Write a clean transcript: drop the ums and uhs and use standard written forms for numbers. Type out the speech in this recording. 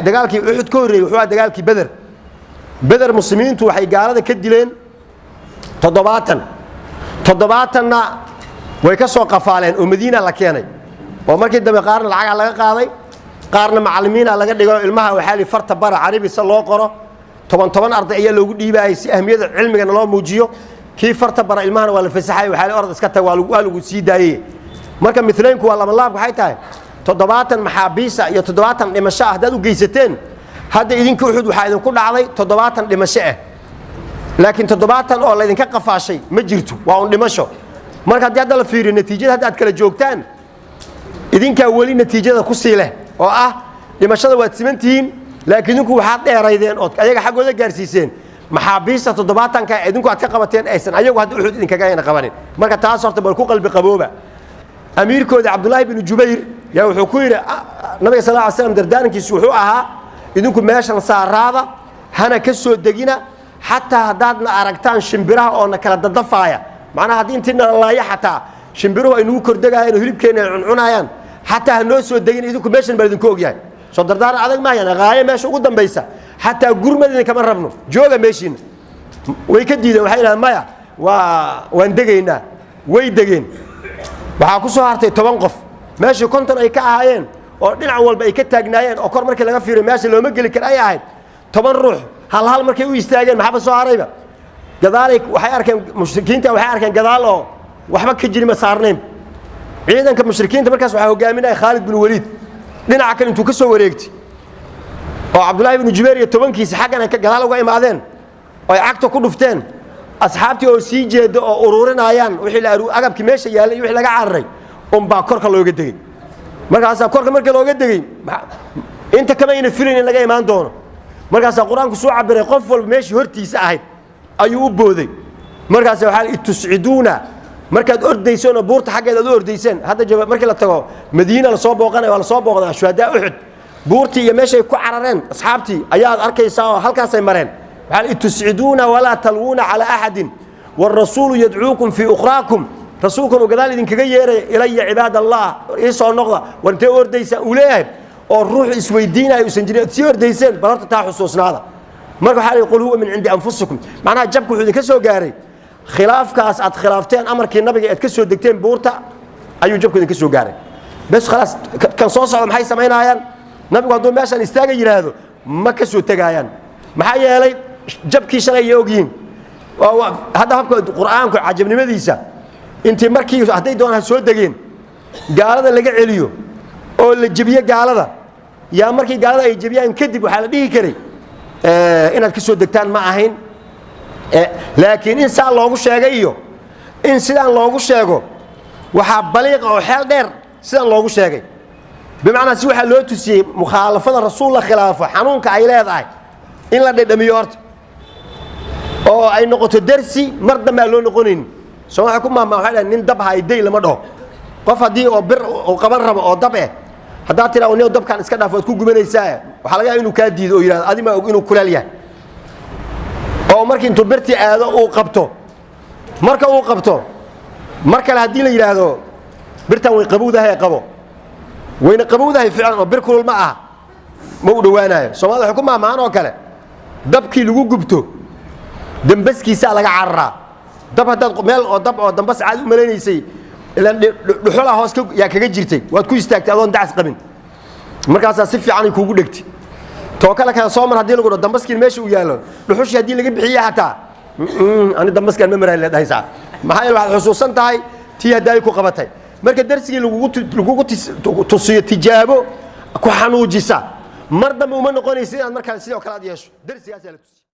Dagaalkii Uxud ka horreeyey wuxuu ahaa dagaalkii Beder. Beder muslimiintu waxay gaalada ka dileen 70, 70-na way ka soo qafaaleen oo Madiina la keenay, oo markii dambe qaarna lacagaa laga qaaday, qaarna macallimiina laga dhigo. Ilmaha waxaa li farta bara, Carabi se loo qoro. 10 10 arday ayaa loogu dhiibaayay si ahmiyada cilmigana loo muujiyo. Kii farta bara ilmahana waa la fasaxay, waxaa li orod iska tag, waa lagu sii daayey. Marka milaynku waa labalaabka. Waxay tahay 70 maxaabiisa iyo 70 dhimasho ah haddaad u geysateen. Hadda idinka Uxud waxaa idinku dhacday 70 dhimasho ah, laakiin 70 oo laydinka qafaashay ma jirto, waa un dhimasho. Marka haddii hadda la fiiriyo natiijada hadda aad kala joogtaan, idinkaa weli natiijada ku sii leh oo ah dhimashada waad siman tihiin, laakiin idinku waxaad dheeraydeen ood ayaga xaggooda gaarsiiseen maxaabiista 70-ka idinku aad ka qabateen aysan ayagu hadda Uxud idinkaga ayna qabanin. Marka taas horta bal ku qalbi qabooba. Amiirkooda Cabdullaahi binu Jubayr yaa wuxuu ku yidhi nabiga sal ly slam, dardaarankiisu wuxuu ahaa: idinku meeshan saaraada, hana ka soo degina, xataa haddaadna aragtaan shimbiraha oo na kala dadafaaya. Macnaha haddii intii nalalaayo xataa shimbiruhu ay nagu kordegaayaan oo hilibkeenna ay cuncunaayaan, xataa ha noo soo degin, idinku meeshan baa idinku ogyahay. Soo dardaaran adag maayaan? Qaayo meesha ugu dambaysa, xataa gurmad idinkama rabno, jooga meeshiina. Way ka diideen, waxay yidhahdeen: maya, waan degaynaa. Way degeen. Waxaa ku soo hartay 10 qof meeshii 50 ay ka ahaayeen, oo dhinac walba ay ka taagnaayeen, oo kor markii laga fiiriyo meesha looma geli kara ay ahayd. 10 ruux hal hal markay u istaageen, maxaaba soo harayba? Gadaalay waxay arkeen mushrikiinta, waxay arkeen gadaal oo waxba ka jirin, ma saarnayn. Ciidanka mushrikiinta markaas waxaa hogaaminaya Khaalid bin Waliid. Dhinaca kale intuu ka soo wareegtay oo Cabdullaahi binu Jubayr iyo 10-kiisa xaggan ay gadaal uga imaadeen oo ay cagta ku dhufteen asxaabtii oo sii jeeda oo ururinayaan wixii la agabkii meesha yaallay iyo wixii laga cararay unbaa korka looga degey. Markaasaa korka markii looga degey, inta kamayna filayn in laga imaan doono. Markaasaa Qur-aanku soo cabiray, qof walba meeshii hortiisa ahayd ayuu u booday. Markaas waxaa إذ تصعدون, markaad ordayseen oo buurta xaggeed aad u ordayseen. Hadda jaba markii la tago Madiina lasoo booqanaya, waa lasoo booqdaa shuhadaa Uxud. Buurtii iyo meeshay ku carareen asxaabtii ayaad arkaysaa oo halkaasay mareen. Waxaa إذ تصعدون ولا تلوون على أحد والرسول يدعوكم في أخراكم, rasuulkan uu gadaal idinkaga yeeraya: إلي عباد الله, ii soo noqda, war intee u ordaysaa uu leeyahay, oo ruux isweydiinayo usan jirin, aad sii ordayseen. Bal horta taa xusuusnaada. Marka waxaa lihi: قل هو من عند أنفسكم. Macnaha jabka wuxuu idinka soo gaaray khilaafkaas aad khilaafteen amarkii nabiga, aad ka soo degteen buurta ayuu jabku idinka soo gaaray. Bes, khalaas. Kan soo socda maxay samaynayaan? Nabigu hadduu meeshaan istaaga yidhaahdo, ma ka soo tegaayaan. Maxaa yeelay jabkii shalay ay ogyihiin. Hadda habka Qur'aanku cajabnimadiisa, intii markii hadday doonaan ha soo degeen gaalada laga celiyo oo la jebiyo gaalada, yaa markii gaalada ay jebiyaan kadib waxaa la dhihi karay inaad ka soo degtaan ma ahayn. Laakiin in saa loogu sheegay iyo in sidaan loogu sheego, waxaa baliiqa oo xeel dheer sidaan loogu sheegay. Bimacnaa si waxaa loo tusiyey mukhaalafada rasuul la khilaafo xanuunka ay leedahay in la dhedhamiyo horta, oo ay noqoto dersi mar dambe aan loo noqonaynin. Soo waxay ku maahmaa, waxay dhahay: nin dab hay day lama dhaho. Qof haddii oo bir uu qaban rabo oo dab eh, haddaad tiraa nin dabkaan iska dhaaf, waad ku gubanaysaa, waxaa laga yaaba inuu kaa diido oo yidhahdo: adi ma og inuu kuleel yahay? Oo markii intuu birtii aado uu qabto, marka uu qabto, mar kale haddii la yidhaahdo birtan way qabowdahay, qabo, wayna qabowdahay ficlan oo bir kulul ma aha, ma u dhowaanayo. Soomaalida waxay ku maahmaahan oo kale: dabkii lagu gubto dambaskiisaa laga cararaa. Dab haddaad meel oo dab oo dambas caadi u malaynaysay, ilaan dhuxulaa hoos yaa kaga jirtay, waad ku istaagtay adoon dacas qabin, markaasaa si fiican ay kuugu dhegtay. Too kale kale soo mar haddii lagu dhaho dambaskiin meesha uu yaallo, dhuxushii haddii laga bixiye xataa, ani dambaskaan ma marayn leedhaysaa. Maxaa yeele waxaad xusuusan tahay tii haddaay ku qabatay. Marka darsigii lagugu tusiyo tijaabo ku xanuujisa, mar dambe uma noqonaysid inaad markaa sidoo kale aad yeesho. Darsigaasaa la tusiye.